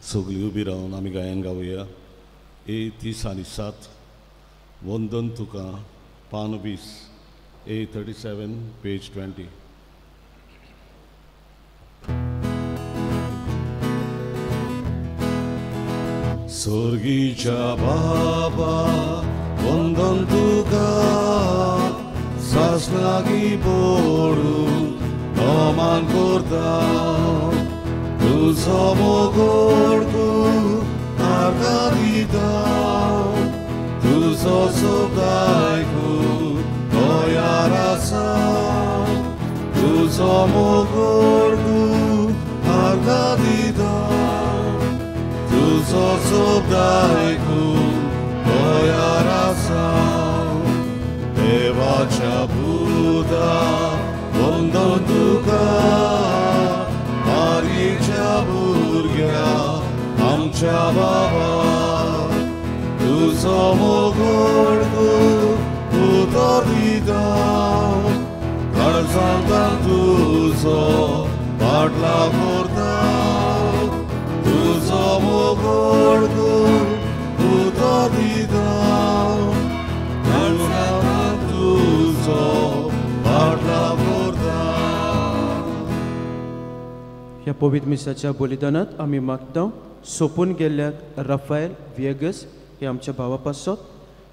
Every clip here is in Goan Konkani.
सगळीं उबी रावन आमी गायन गावया. ए 30 आनी 7 वंदन तुका, पान 20, ए 37 पेज 20. स्वर्गीच्या बाबा वंदन तुका, सासणागी बोडून नमान करता, तुजो मोगोड तूं आर्गां दिता, तुजो शब्द आयकूंक तयार आसा, तुजो मोगोड तूं आर्गां दिता, तुजो शब्द आयकूंक तयार आसा. देवाच्या पुता वंदन तुका, मारीच्या भुरग्या आमच्या बाबा, तुजो मोगोड तूं उतर दिता, काळजांत तुजो पाटला करता, तुजो मोगोड तूं उतर दिता, काळजांत तुजो पाटला करता. ह्या पवित्र मिसाच्या बलिदानांत आमी मागता सोंपून गेल्ल्याक राफायल व्हिएगस हे आमच्या भावा पासत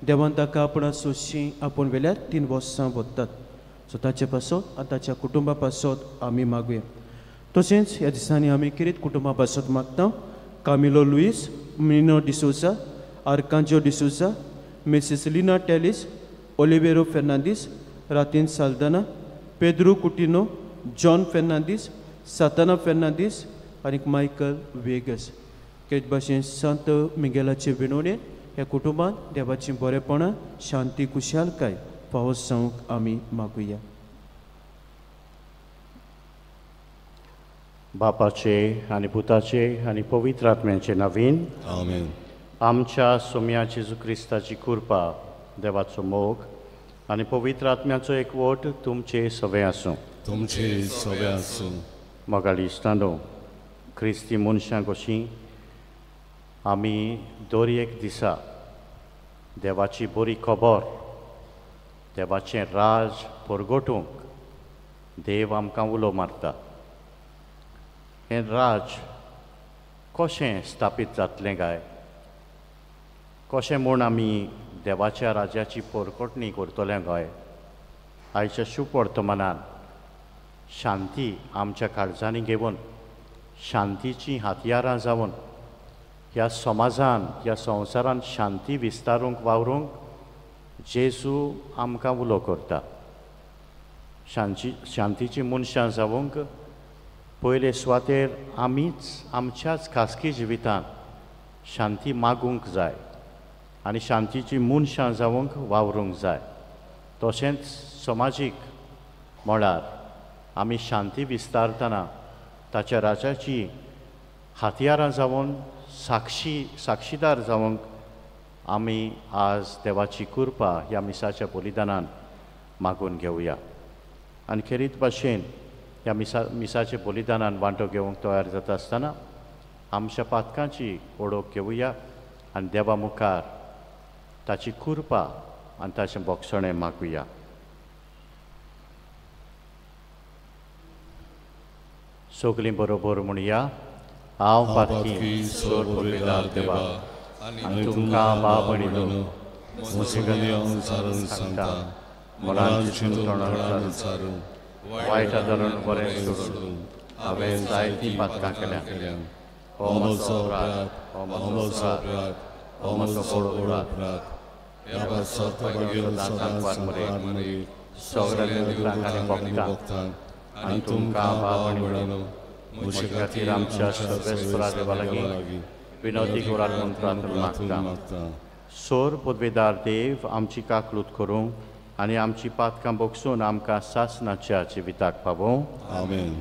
देवान ताका आपणा सोशी आपूण वेल्यार 3 वर्सां वतात. सो ताचे पासत आनी ताच्या कुटुंबा पासत आमी मागुया. तशेंच ह्या दिसांनी आमी किरीत कुटुंबा पासत मागता Camilo Luis, Mino D'Souza, Arcanjo D'Souza, Mrs Lina Telis, Olivero Fernandes, Ratin Saldanha, Pedro Coutinho, John Fernandes, Satana Fernandes आनी मायकल वेगस. तेच भाशेन संत मिगेलाचे विनवणेन ह्या कुटुंबांत देवाची बरेपणां, शांती, खुशालकाय फावो जावंक आमी मागुया. बापाचे आनी पुताचे आनी पवित्र आत्म्याचे नवीन आमेन. आमच्या सोम्या जेजू क्रिस्ताची कृपा, देवाचो मोग आनी पवित्र आत्म्याचो एकवट तुमचे सवे आसूं. तुमचे सवे आसूं. मोगाळी इश्टांनो, क्रिस्ती मनशां कशीं आमी दर एक दिसा देवाची बरी खबर, देवाचें राज परगटूंक देव आमकां उलो मारता. हें राज कशें स्थापीत जातलें काय, कशें म्हूण आमी देवाच्या राज्याची परगटणी करतले काय? आयच्या शुभ वर्तमानान शांती आमच्या काळजांनी घेवन, शांतीचीं हत्यारां जावन ह्या समाजान, ह्या संवसारान शांती विस्तारूंक वावरूंक जेजू आमकां उलो करता. शांतीचीं मनशां जावंक पयले सुवातेर आमीच आमच्याच खासगी जिवितांत शांती मागूंक जाय आनी शांतीचीं मनशां जावंक वावरूंक जाय. तशेंच समाजीक मळार आमी शांती विस्तारतना ताच्या राजाची हत्यारां जावन साक्षीदार जावंक आमी आज देवाची कृपा ह्या मिसाच्या बलिदानान मागून घेवया. आनी खेरीत भाशेन ह्या मिसाच्या बलिदानान वांटो घेवंक तयार जाता आसतना आमच्या पातकांची ओळख घेवया आनी देवा मुखार ताची कृपा आनी ताचें बोगसणें मागुया. सगळीं बरोबर म्हणया, हांव पातकी सोर देवा आनी तुमकां बाप आनी सांगता, वायट धरून बरें सोडून हांवें जायतीं पातकां केल्या. हो म्हजो अपराध, हो म्हजो अपराध, हो म्हजो व्हड अपराध. सगळ्या देवतांक आनी भक्तांक आनी तुमकां बाप आनी म्हजे खातीर आमच्या सर्वेस्परा देवा लागीं विनवती करात म्हूण प्रार्थना मागता. सोर पदवेदार देव आमची काकलूत करूंक आनी आमची पातकां बगसून आमकां सासणाच्या जिविताक पावोवं. आमेन.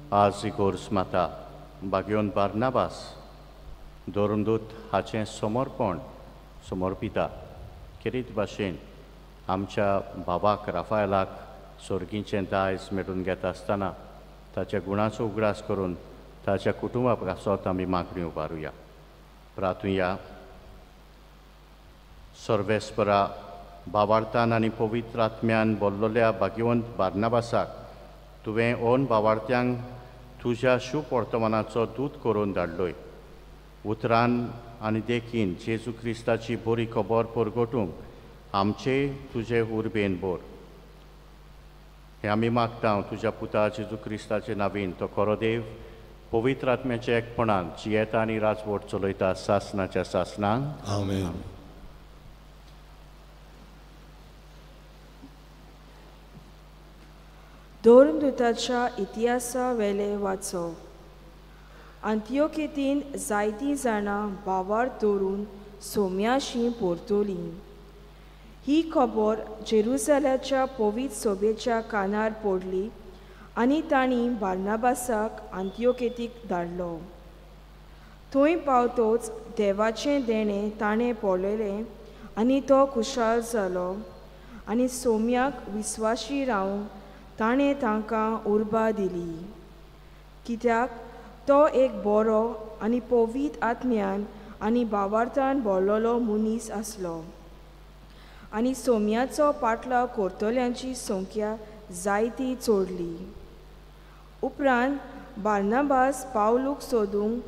आज इगोर्स माता बागयोन बार्नाबास धर्मदूत हाचें समर्पण समर्पिता खेरीत भाशेन आमच्या बाबाक राफायलाक सोर्गीचें दायज मेळून घेता आसतना ताच्या गुणाचो उगडास करून ताच्या कुटुंबा पासत आमी मागणी उबारुया. प्रार्थुया. सर्वेस्परा बावार्थान आनी पवित्र आत्म्यान बोल्लोल्या भाग्यवंत बार्नाबासाक तुवें ओन बावार्थ्यांक तुज्या शुभ वर्तमानाचो दूत करून धाडलोय. उतरान आनी देखीन जेजू क्रिस्ताची बरी खबर परगटूंक आमचे तुजे उर्बेन बोर. हें आमी मागता तुज्या पुता जेजू क्रिस्ताचे नावीन, तो खरो देव पवित्र आत्म्याच्या एकपणान जियेता आनी राजवट चलयता सासनाच्या सासनान. आमेन. धर्मदूताच्या इतिहासा वेले वाचो. अंतियोकेतीन जायतीं जाणां भावार्थ दवरून सोम्याशी परतलीं. ही खबर जेरुजाल्याच्या पवित्र सोबेच्या कानार पडली आनी तांणी बार्नाबासाक अंतियोकेतीक धाडलो. थंय पावतोच देवाचें देणें ताणें पळयलें आनी तो खुशाल जालो आनी सोम्याक विस्वाशी रावंक ताणें तांकां उर्बा दिली. कित्याक तो एक बरो आनी पवित्र आत्म्यान आनी भावार्थान भरलेलो मनीस आसलो आनी सोम्याचो पाटलाव करतल्यांची संख्या जायती चोडली. उपरांत बार्नाबास पावलूक सोदूंक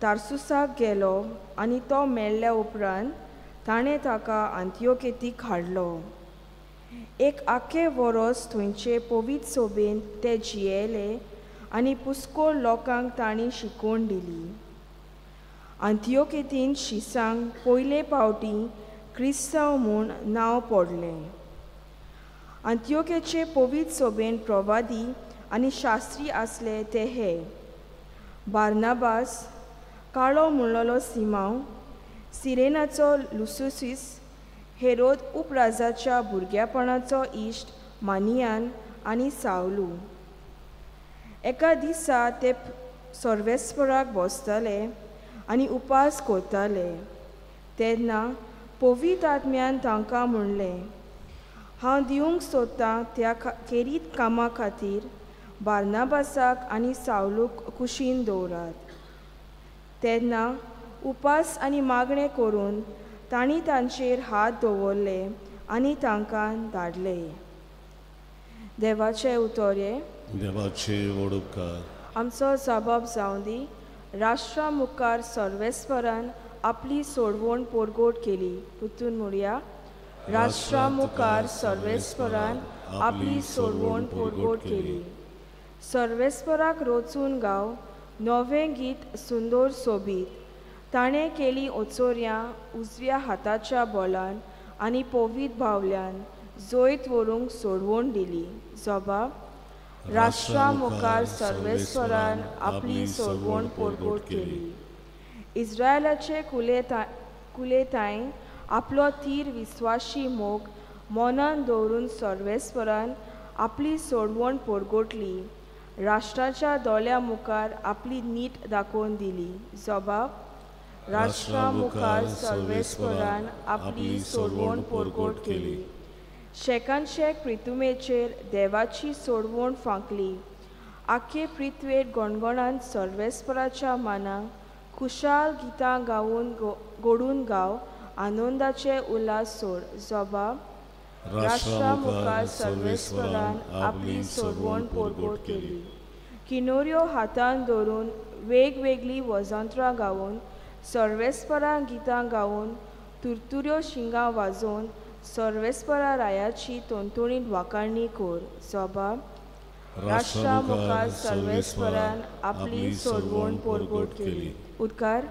तार्सुसाक गेलो आनी तो मेळ्ळ्या उपरांत ताणें ताका अंतियोकेतीक हाडलो. एक आख्खें वरोस थंयचे पवित्र सोबेन ते जियेले आनी पुस्कोळ लोकांक तांणी शिकोवन दिली. अंतियोकेतीन शिसांक पयले पावटी क्रिस्तांव म्हूण नांव पडलें. अंतियोकेचे पवित्र सोबेन प्रवादी आनी शास्त्री आसले ते हे: बार्नाबास, काळो म्हणलेलो सिमांव, सिरेनाचो लुसुसीस, हेरोद उपराजाच्या भुरग्यापणाचो इश्ट मानियान आनी सावलू. एका दिसा ते सर्वेस्पराक बसताले आनी उपास करताले तेन्ना पवित्र आत्म्यान तांकां म्हणलें, हांव दिवंक सोदतां त्या खेरीत कामा खातीर बार्नाबासाक आनी सावलूक कुशीन दवरात. तेन्ना उपास आनी मागणें करून तांणी तांचेर हात दवरले आनी तांकां धाडले. देवाचे उतोरे. देवाचे वडुपकार. आमचो जबाब जावं दी. राष्ट्रा मुखार सर्वेस्परान आपली सोडवण पोरगोट केली. पुतून म्हणया, राष्ट्रा मुखार सर्वेस्परान आपली सोडवण पोरगोट केली. सर्वेस्पराक रोचून गाव नवें गीत सुंदर सोबीत. ताणें केली ओचोर्यां उजव्या हाताच्या बोलान आनी पवित्र बावल्यान जैत व्हरूंक सोडवण दिली. जबाब, राष्ट्रा मुखार सर्वेस्परान आपली सोडवण पोरगोट केली. इस्रायलाचे कुलेताय आपलो थीर विस्वाशी मोग मनान दवरून सर्वेस्परान आपली सोडवण पोरगोटली. राष्ट्राच्या दोळ्या मुखार आपली नीट दाखोवन दिली. जबाब, राष्ट्रा मुखार सर्वेस्परान आपली सोडवण पोरगोट केली. शेकान शेक प्रितुमेचेर देवाची सोडवण फांकली. आख्खे प्रिथवेर गणगणान सर्वेस्पराच्या मानाक खुशाल गितां गावन गोडून गाव आनंदाचे उल्हास सोड. जबाब, राष्ट्रा मुखार सर्वेस्परान आपली सोडवण पोरगोट केली. किनोऱ्यो हातान धरून वेगवेगळीं वजंत्रां गावन सर्वेस्परा गितां गावन तुरतुऱ्यो शिंगां वाजोवन सर्वेस्परा रायाची तोणतोणीत वाखाणणी कर. जबाब, राष्ट्रा मुखार सर्वेस्परान आपली सोडवण पोरगोट केली. उदकार.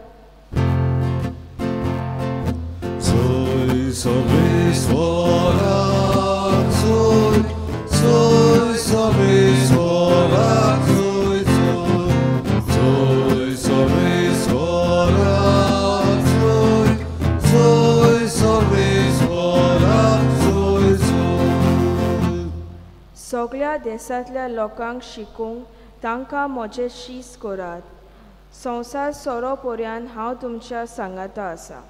सगळ्या देशांतल्या लोकांक शिकोवंक तांकां म्हजें शीस करात. संवसार सोरो पर्यंत हांव तुमच्या सांगाता आसा.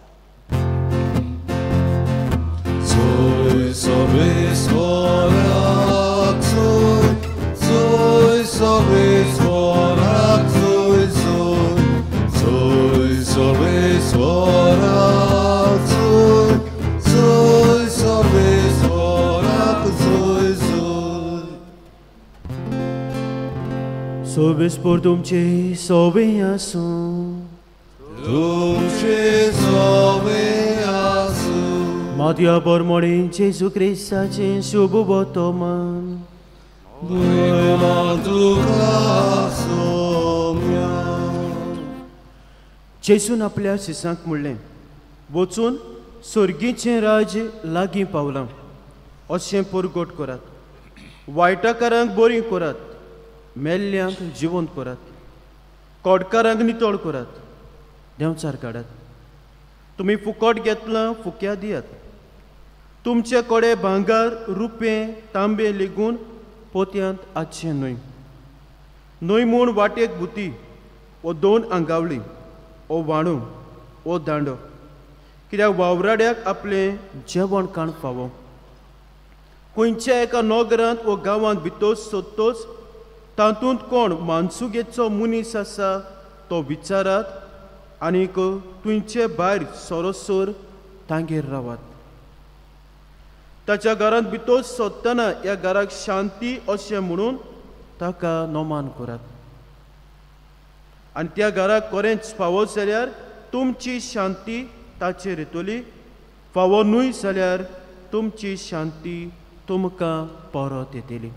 सोबेस्पोर तुमचे सोबे आसूं. तुमचे सोबे आसूं. मातया बरमोडे जेजू क्रिस्ताचें शुभ वर्तमान. जेजून आपल्या शिसांक म्हणलें, वचून सर्गीचें राज्य लागीं पावलां अशें परगट करात. वायटाकारांक बरीं करात, मेल्ल्यांक जिवंत करात, कोडकारांक नितळ करात, देंवचार काडात. तुमी फुकट घेतलां फुक्या दियात. तुमचे कडेन भांगर, रुपें, तांबें लेगून पोत्यांत आसचें न्हय. न्हय म्हूण वाटेक बुती ओ दोन आंगावली ओ वाणू ओ दांडो, कित्याक वावराड्याक आपलें जेवण खाण फावो. खंयच्या एका नगरांत वो गांवांत भितर सोदतोच तातूंत कोण मानसुगेचो मनीस आसा तो विचारात आनीक तुमचे भायर सरोसर तांगेर रावात. ताच्या घरांत भितर सोदतना ह्या घराक शांती अशें म्हणून ताका नमान करात. आनी त्या घराक कोरेंच फावो जाल्यार तुमची शांती ताचेर येतली, फावो न्हय जाल्यार तुमची शांती तुमकां परत येतली.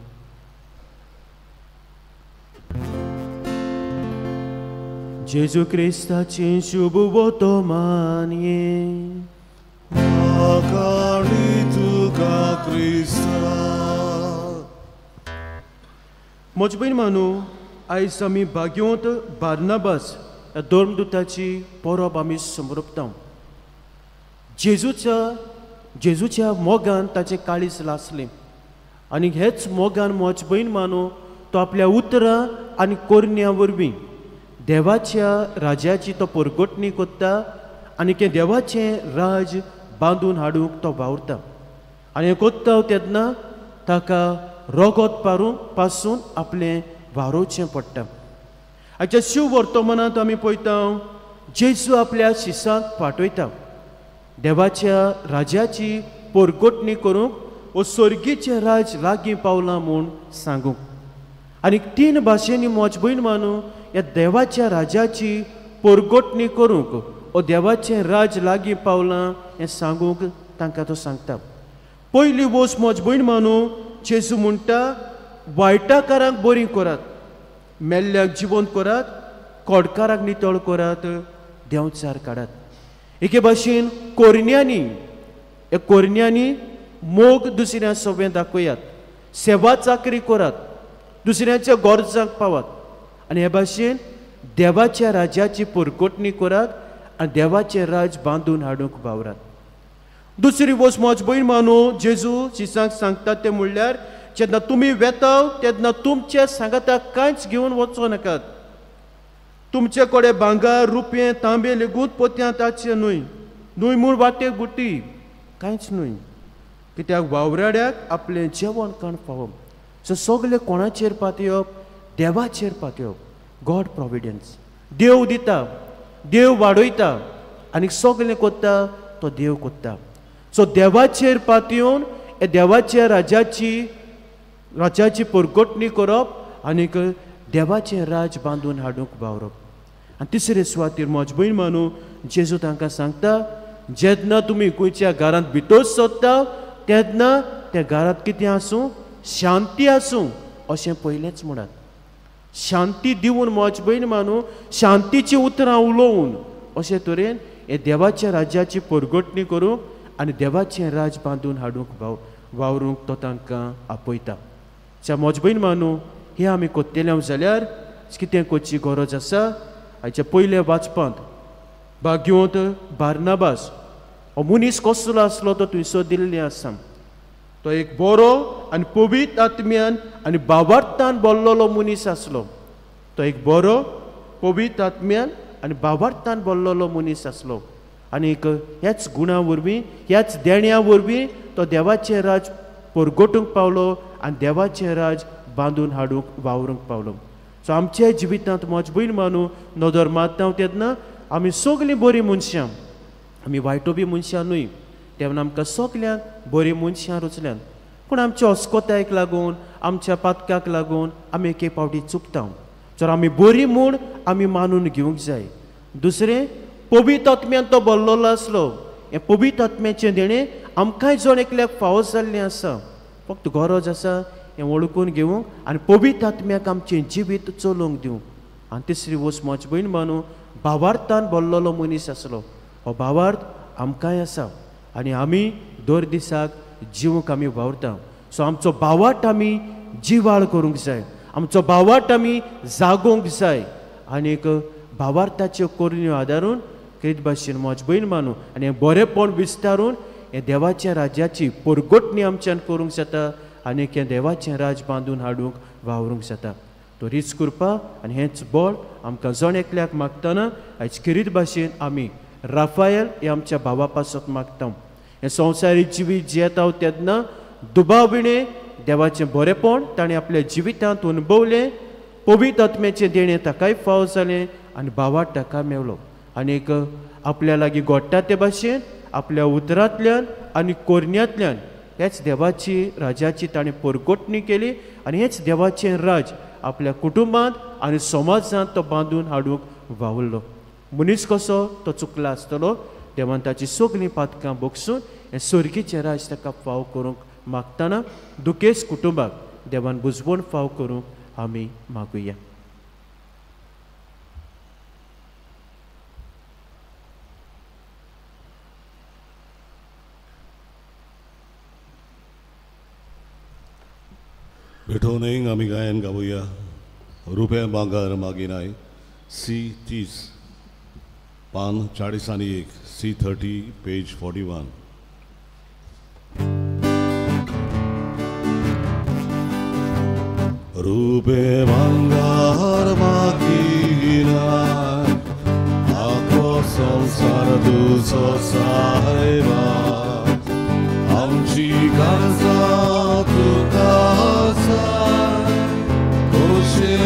जेजू क्रिस्ताचें शुभ वर्तमान हें. म्हजे भयण मानू, आयज आमी भाग्यवंत बार्नाबास ह्या धर्मदुताची परब आमी समर्पता. जेजूच्या मोगान ताचें काळीज लासलें आनी हेच मोगान म्हजे भयण मानू तो आपल्या उतरां आनी करण्या वरवीं देवाच्या राज्याची तो परगटणी करता आनी तें देवाचें राज बांदून हाडूंक तो वावुरता. आनी हें करता तेन्ना ताका रगत पारून पासून आपलें वारोवचें पडटा. आयच्या शिव वर्तमानांत आमी पळयता जेजू आपल्या शिसांक पाठयता देवाच्या राज्याची परगटणी करूंक वो सर्गीचें राज लागीं पावलां म्हूण सांगूंक. आनी तीन भाशेंनी म्हज भयण मानू ह्या देवाच्या राज्याची परगटणी करूंक वो देवाचें राज लागीं पावलां हें सांगूंक तांकां तो सांगता. पयली वोस म्हज भयण मानू जेजू म्हणटा, वायटाकारांक बरीं करात, मेल्ल्याक जिवंत करात, कोडकाराक नितळ करात, देंवचार काडात. एके भाशेन कोरण्यांनी ह्या कोरण्यांनी मोग दुसऱ्या सगळें दाखयात, सेवा चाकरी करात, दुसऱ्यांच्या गरजांक पावात आनी हे भाशेन देवाच्या राज्याची परगटणी करात आनी देवाचें राज बांदून हाडूंक वावरात. दुसरी वस्त म्हज भयण मानू जेजू शिसांक सांगता तें म्हणल्यार जेन्ना तुमी वेताव तेन्ना तुमच्या सांगाता कांयच घेवन वचो नाकात. तुमचे कडेन भांगर, रुपें, तांबें लेगून पोत्यांत आसचें न्हय, न्हय म्हूण वाटेक बुटी कांयच न्हय, कित्याक वावराड्याक आपलें जेवण खाण फावो. सो सगळें कोणाचेर पातयेवप? देवाचेर पातयेवप. गॉड प्रोविडन्स, देव दिता, देव वाडयता आनी सगळें करता तो देव करता. सो देवाचेर पातयेवन हे देवाच्या राज्याची परगटणी करप आनीक देवाचें राज बांदून हाडूंक वावरप. आनी तिसरे सुवातेर म्हज भयण मानू जेजू तांकां सांगता, जेन्ना तुमी खंयच्या घरांत भितर सोदता तेन्ना त्या घरांत कितें आसूं, शांती आसूं अशें पयलेंच म्हणात. शांती दिवन म्हज भयण मानू शांतीचीं उतरां उलोवन अशे तरेन हे देवाच्या राज्याची परगटणी करूंक आनी देवाचें राज बांदून हाडूंक वावरूंक तो तांकां आपयता. म्हज भयण मानू हें आमी कोत्तेले जाल्यार कितें करची गरज आसा? आयच्या पयल्या वाचपांत भाग्यवंत बार्नाबास हो मनीस कसलो आसलो तो थंयसर दिल्लें आसा. तो एक बरो आनी पवित्र आत्म्यान आनी भावार्थान बोल्लोलो मनीस आसलो. तो एक बरो पवित्र आत्म्यान आनी भावार्थान बोल्लोलो मनीस आसलो आनी एक ह्याच गुणा वरवीं ह्याच देण्या वरवीं तो देवाचें राज परगटूंक पावलो आनी देवाचें राज बांदून हाडूंक वावरूंक पावलो. सो आमच्या जिवितांत म्हज भयण मानू नदर मारता तेन्ना आमी सगळीं बरीं मनशां, आमी वायटो बी मनशां न्हय. तेन्ना आमकां सगल्यांक बरीं मनशां रचल्यान, पूण आमच्या अस्कोतायेक लागून आमच्या पातकाक लागून आमी एक एक फावटी चुकता. जर आमी बरी म्हूण आमी मानून घेवंक जाय. दुसरें, पवित्र आत्म्यान तो बोल्लोलो आसलो. हें पवित्र आत्म्याचें देणें आमकांय जण एकल्याक फावो जाल्लें आसा. फक्त गरज आसा हें वळखून घेवंक आनी पवित्र आत्म्याक आमचें जिवीत चलोवंक दिवंक. आनी तिसरी वस्त म्हज भयण मानू भावार्थान बोल्लोलो मनीस आसलो. हो भावार्थ आमकांय आसा आनी आमी दर दिसाक जिवंक आमी वावरता. सो आमचो भावार्थ आमी जिवाळ करूंक जाय, आमचो भावार्थ आमी जागोवंक जाय आनीक भावार्थाच्यो करण्यो आदारून क्रिस्त भाशेन म्हज भयण मानू आनी हें बरेंपण विस्तारून हें देवाच्या राज्याची परगटणी आमच्यान करूंक जाता आनी हें देवाचें राज बांदून हाडूंक वावरूंक जाता. तो हीच कृपा आनी हेंच बळ आमकां जण एकल्याक मागतना आयज क्रिस्त भाशेन आमी राफायल हे आमच्या भावा पासत मागता. हें संवसारीक जिवीत जियेता तेन्ना दुबाविणें देवाचें बरेंपण ताणें आपल्या जिवितांत अणभवलें, पवित्र आत्म्याचें देणें ताकाय फावो जालें आनी भावार्थ ताका मेवलो आनीक आपल्या लागीं घडटा ते भाशेन आपल्या उतरांतल्यान आनी कोरण्यांतल्यान हेच देवाची राजाची ताणें परगटणी केली आनी हेच देवाचें राज आपल्या कुटुंबांत आनी समाजांत तो बांदून हाडूंक वावुरलो. मनीस कसो तो चुकला आसतलो, देवान ताची सगळीं पातकां बगसून हें सर्गीचें राज ताका फाव करूंक मागतना दुखेस कुटुंबाक देवान बुजवण फाव करूंक आमी मागुया. भेटोवनय आमी गायन गावया रुपया भांगर मागिनाय सी 30 पान 41 सी 30 पेज 41. रुपे भांगर मागिनाय आखो संसार तुजो सायबा आमची काळजां तुका आसा कशें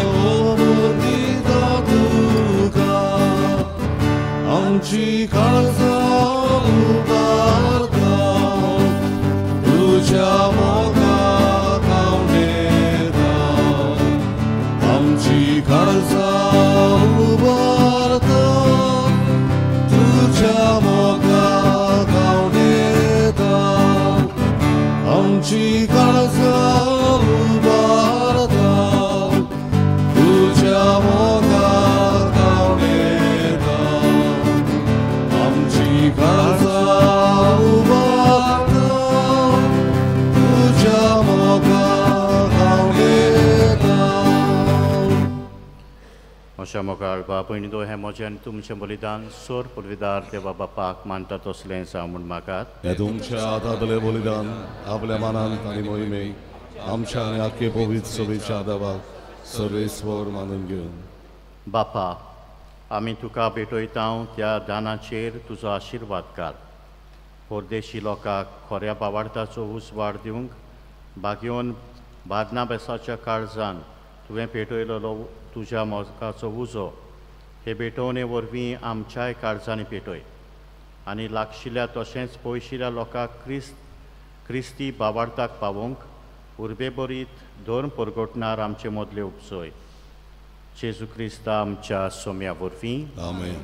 दिता तुका आमची काळजां उबारता तुज्या मोगाक आंवडेता आमची काळजां उबारता तुज्या मोगाक आंवडेता आमची काळजां उबारता तुज्या मोगाक आंवडेता आमची काळजां उबारता तुज्या मोगाक आंवडेता. म्हज्या मोगाळ बापयणींनो, हें म्हजें आनी तुमचें बलिदान सोर पुर्विदार देवा बापाक मानता तसलें जावं म्हूण मागात. हें तुमच्या हातांतलें बलिदान आपल्या मनांत आनी मोहिमेक आमच्या आनी आख्खे पवित्र सभेच्या देवाक सर्वेस्वर मानून घेवन. बापा, आमी तुका भेटयता त्या दानाचेर तुजो आशिर्वाद घाल. परदेशी लोकांक खऱ्या भावार्थाचो उजवाड दिवंक भाग्योवन बार्नाबेसाच्या काळजान तुवें पेटयलेलो तुज्या मोगाचो उजो हे भेटवणे वरवीं आमच्याय काळजांनी पेटय आनी लागशिल्ल्या तशेंच पयशिल्ल्या लोकांक क्रिस्ती भावार्थाक पावोवंक उर्बेभरीत धर्म परगटणार आमचे मदले उपजय. जेजू क्रिस्ता आमच्या सोम्या वरवीं. आमेन.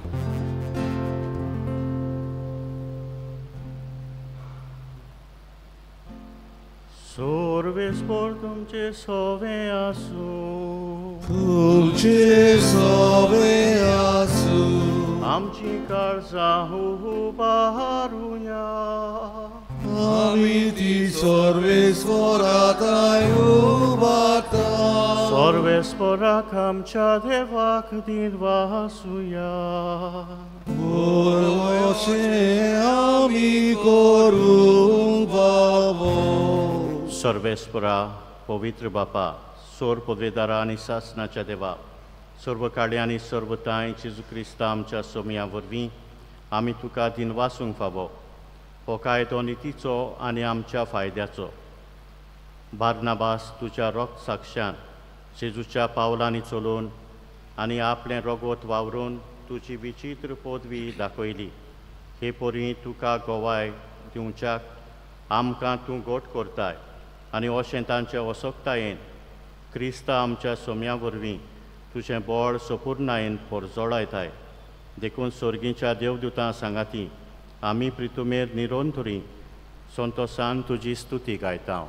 सर्वेस्पर तुमचे सोवे आसूं, तुमचे सोवे आसूं. आमची काळजां उबारुया, आमी ती सर्वेस्पराताय उबारता. सर्वेस्पराक आमच्या देवाक दिन वासुया. बरोशें आमी करूंक फावो. सर्वेस्परा पवित्र बापा, सोर पदवेदारा आनी सासनाच्या देवा, सर्व काळी आनी सर्व तांय जेजू क्रिस्ता आमच्या सोमया वरवीं आमी तुका दिनवासूंक फावो. हो कायदो नितीचो आनी आमच्या फायद्याचो. बार्नाबास तुज्या रोग साक्षान जेजूच्या पावलांनी चलोवन आनी आपलें रोगोत वावरून तुजी विचित्र पदवी दाखयली. हे परी तुका गोवाय दिवच्याक आमकां तूं गोट करताय आनी अशें तांचे असक्तायेन क्रिस्ता आमच्या सोम्या वरवीं तुजें बळ सपूर्णायेन परजोळायताय. देखून सर्गीच्या देवदूतां सांगाती आमी प्रितुमेर निरंतरी संतोसान तुजी स्तुती गायता.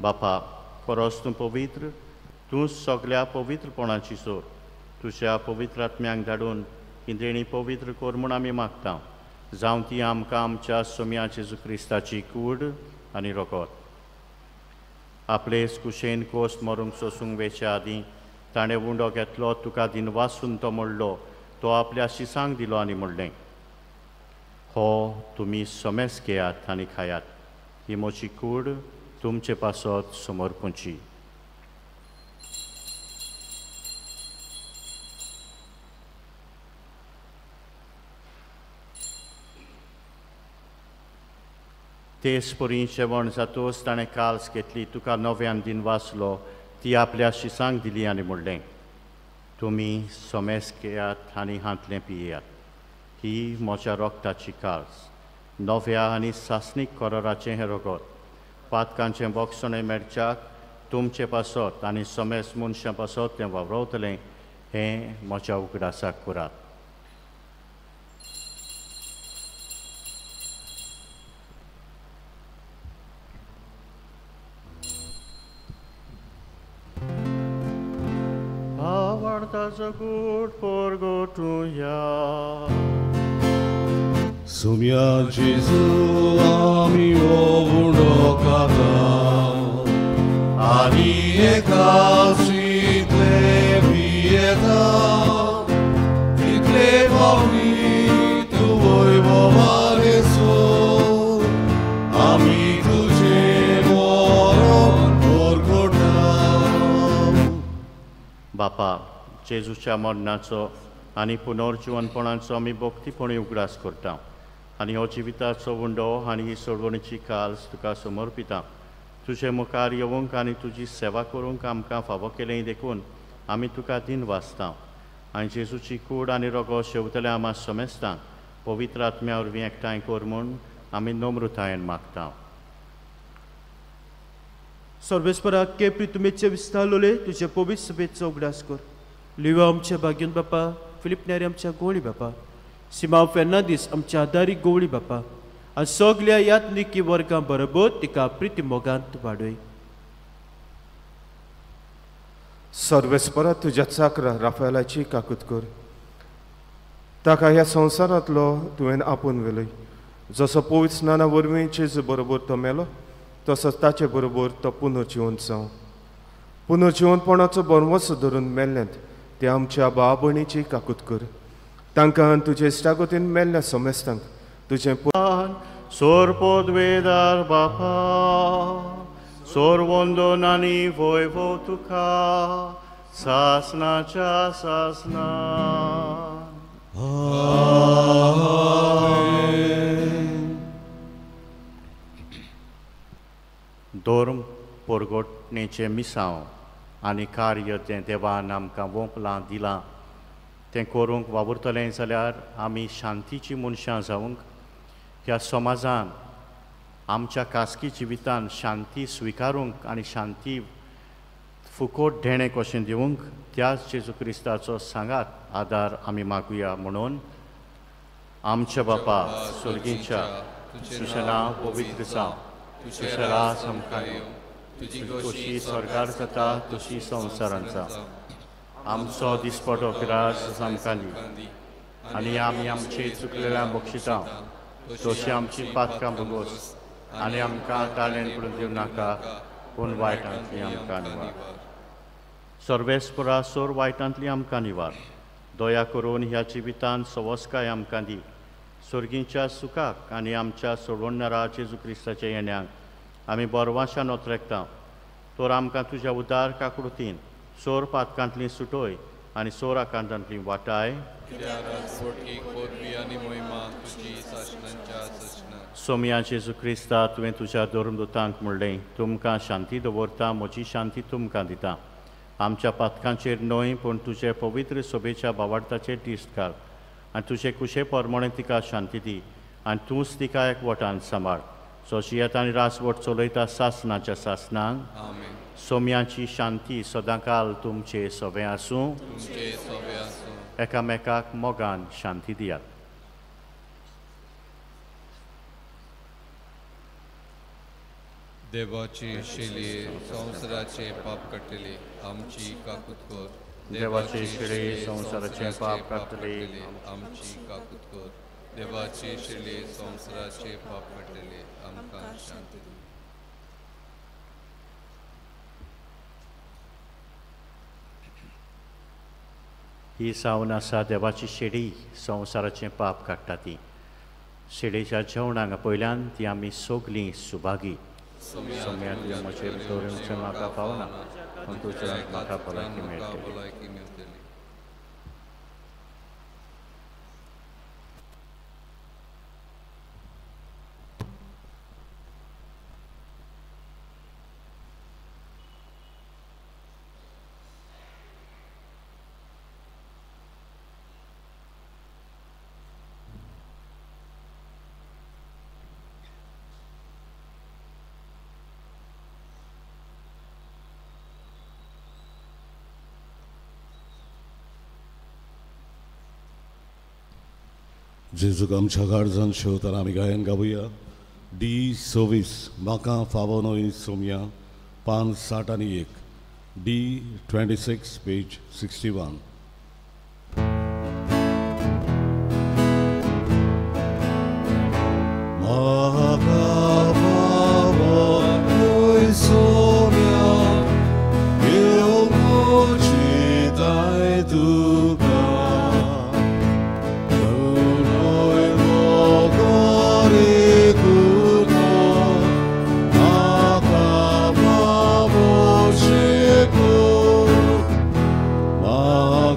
बापा, खरोच तूं पवित्र, तूं सगल्या पवित्रपणाची सोर. तुज्या पवित्र आत्म्यांक धाडून ही देणी पवित्र कर म्हूण आमी मागता. जावं ती आमकां आमच्या सोम्या जेजू क्रिस्ताची कूड आनी रोगत. आपले कुशेन कोस मरूंक सोसूंक वेच्या आदीं ताणें उंडो घेतलो, तुका दिनवासून तो म्हणलो, तो आपल्या शिसांक दिलो आनी म्हणलें, हो तुमी समेस घेयात आनी खायात, ही म्हजी कूड तुमचे पासत समर्पूंची. तेच परी जेवण जातोच ताणें काल्स घेतली, तुका नव्यान दिनवासलो, ती आपल्या शिसांक दिली आनी म्हणलें, तुमी समेस घेयात आनी हांतलें पियेयात, ही म्हज्या रोगताची काल्स, नव्या आनी सासणीक कराराचें हें रोगत. पातकांचें बोगसणें मेळच्याक तुमचे पासत आनी समेस मनशां पासत तें वावरतलें, हें म्हज्या उगडासाक करात. जगूट परगटुया सुम्या जेजू आमी उंडो खाता आनी एकाशीतले पियेता, तितले पावली तूं वैभवारेसो आमी तुजें मरण परगटा. बापा, जेजूच्या मरणाचो आनी पुनर्जिवनपणाचो आमी भक्तीपणी उगडास करता आनी हो जिविताचो उंडो आनी ही सोडवणीची काल्स तुका समर्पिता. तुजे मुखार येवंक आनी तुजी सेवा करूंक आमकां फावो केलें देखून आमी तुका दिन वाचता आनी जेजूची कूड आनी रोगो शेवतल्या आमा समेस्तांक पवित्र आत्म्या वरवीं एकठांय कर म्हूण आमी नम्रतायेन मागता. सर्वेस्परा के प्रितुमेचे विस्तारलोले तुजे पवित्र सभेचो उगडास कर. लिवा आमच्या भाग्यन बापा, फिलीप न्यारी आमच्या गोवळी बापा, सिमांव फेर्नांदीस आमच्या आदारी गोवळी बापा आनी सगल्या यात्निकी वर्गां बरोबर तिका प्रिती मोगांत वाडय. सर्वेस्परा तुज्या चाकरा राफेलाची काकूत कर, ताका ह्या संवसारांतलो तुवें आपोवन व्हेलय. जसो पवित्र स्नाना वरवीं जेजू बरोबर तो मेलो, तसोच ताचे बरोबर तो पुनर्जिवन जावं. पुनर्जिवनपणाचो बरवस धरून मेल्ल्यांत ते आमच्या भाव भयणीची काकूत कर. तांकां तुजे इश्टागतीन मेल्ल्या समेस्तांक तुजें सोर पदवेदार बापा, सोर वंदन आनी वैभव तुका सासनाच्या सासना. धर्म परगटणेचें मिसांव आनी कार्य जें देवान आमकां वोंपलां दिलां तें करूंक वावुरतलें जाल्यार आमी शांतीची मनशां जावंक ह्या समाजान आमच्या खासगी जिवितान शांती स्विकारूंक आनी शांती फुकोट धेणें कशें दिवंक त्याच जेजू क्रिस्ताचो सांगात आदार आमी मागुया. म्हणून आमच्या बापा स्वर्गीच्या, तुजें नांव पवित्र जावं, तुजें राज आमकां येवं, तुजी खोशी स्वर्गार जाता तशी संवसारांत जावं. आमचो दिसपटो राज आमकां दी आनी आमी आमचे चुकलेल्या बक्षिता तशी आमची पातकां भोगोस आनी आमकां ताळेन पडून दिवं नाका, पूण वायटांतली आमकां निवार. सर्वेस्परा सोर वायटांतली आमकां निवार. दया करून ह्या जिवितान सवस्काय आमकां दी. स्वर्गींच्या सुखाक आनी आमच्या सोडवणारा जेजू क्रिस्ताच्या येण्याक आमी बरवाशान ओतरेकता. तर आमकां तुज्या उदार काकृतीन सोर पातकांतली सुटोय आनी सोर आकांतांतली वाटाय. सोमया जेजू क्रिस्ता, तुवें तुज्या धर्मदूतांक म्हणलें, तुमकां शांती दवरता, म्हजी शांती तुमकां दिता. आमच्या पातकांचेर न्हय पूण तुजे पवित्र सोबेच्या बावार्थाचेर दिश्ट घाल आनी तुजे कुशे प्रमाणे तिका शांती दी आनी तूंच तिका एकवटान सांबाळ. सोशियत आनी रासवट चलयता सासनाच्या सासनांक. सोम्याची शांती सदांकाल तुमचे सोबें आसूं. एकामेकाक मोगान शांती दियात. देवाची शेली संवसाराचे पाप काडटली आमची काकूत कर. देवाची शेली संवसाराचे पाप काडटली आमची काकूत कर. देवाची शेली संवसाराचे पाप काडटली आमकां शांती दी. ही जावन आसा देवाची शेडी संवसाराचें पाप काडटा. ती शेडीच्या जेवणाक पयल्यान ती आमी सगलीं सुभागी. सोम्या तुवें म्हजेर भितर येवचें म्हाका फावना, पूण तुज्या म्हाका भलायकी मेळटली. जेजूक आमच्या गार्जान शेवताना आमी गायन गावया. डी 26 म्हाका फावो न्हय सोमया, पान 61, डी 26 पेज 61. म्हाका फावो न्हय सोमया, येवची ताय तुका, Ma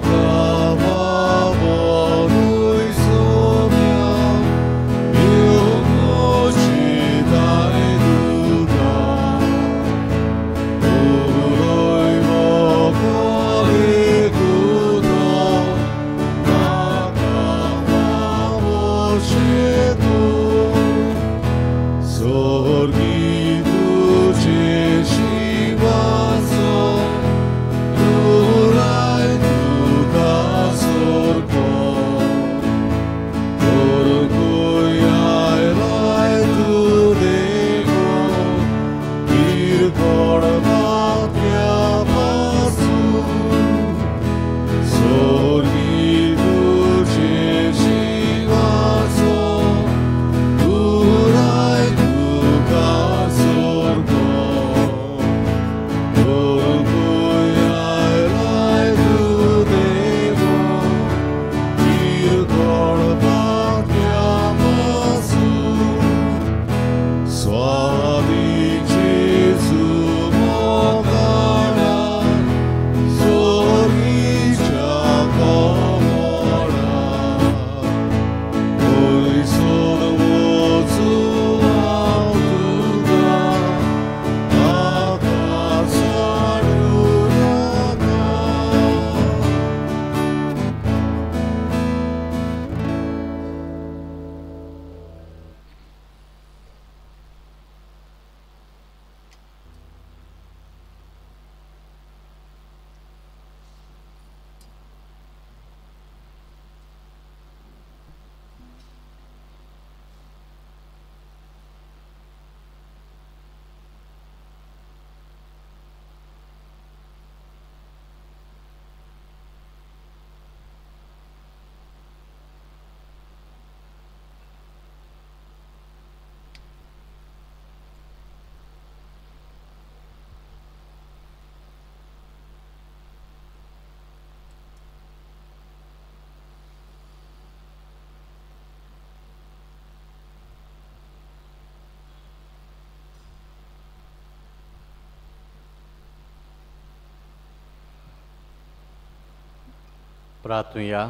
प्रार्थुया.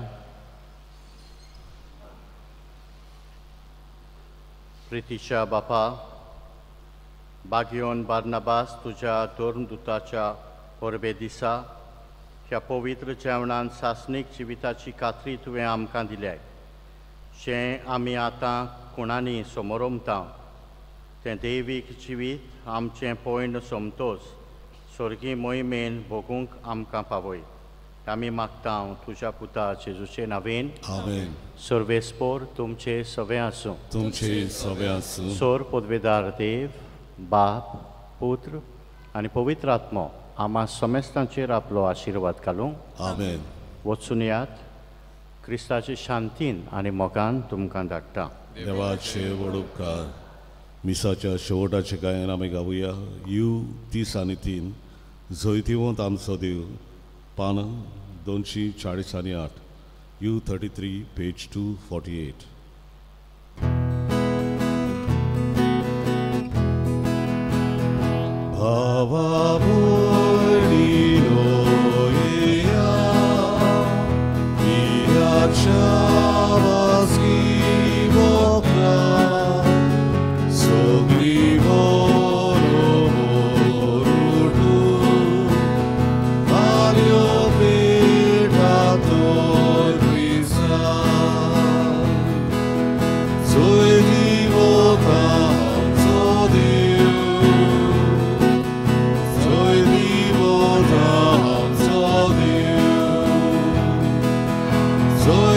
प्रितीच्या बापा, बागियोन बार्नाबास तुज्या धर्मदुताच्या परबे दिसा ह्या पवित्र जेवणान सासणीक जिविताची खात्री तुवें आमकां दिल्या, जें आमी आतां कोणांनी समोरमता तें दैवीक जिवीत आमचें पयण समतोस स्वर्गीय मोहिमेन भोगूंक आमकां पावय. आमी मागता तुज्या पुता जेजूचे नावेन. आमेन. सर्वेस्पोर तुमचे सवे आसूं. तुमचे सवे आसूं. सोर पदवेदार देव बाप पुत्र आनी पवित्र आत्मो आमा समेस्तांचेर आपलो आशिर्वाद घालूं. आमेन. वचून यात क्रिस्ताचे शांतीन आनी मोगान तुमकां धाडटा. देवाचे व्हड उपकार. मिसाच्या शेवटाचे गायन आमी गावया. You 30 आनी 3 जैतिवंत आमचो देव, पान 248. You 33 page 248. भावा भयणीनो येया, पियाच्या वासगी मोकळा, सगळी बरो मोरुटू, आर्यो पेटा तोर क्रिस्तान. जैतिवंत आमचो देव, जैतिवंत आमचो देव, जैतिवंत.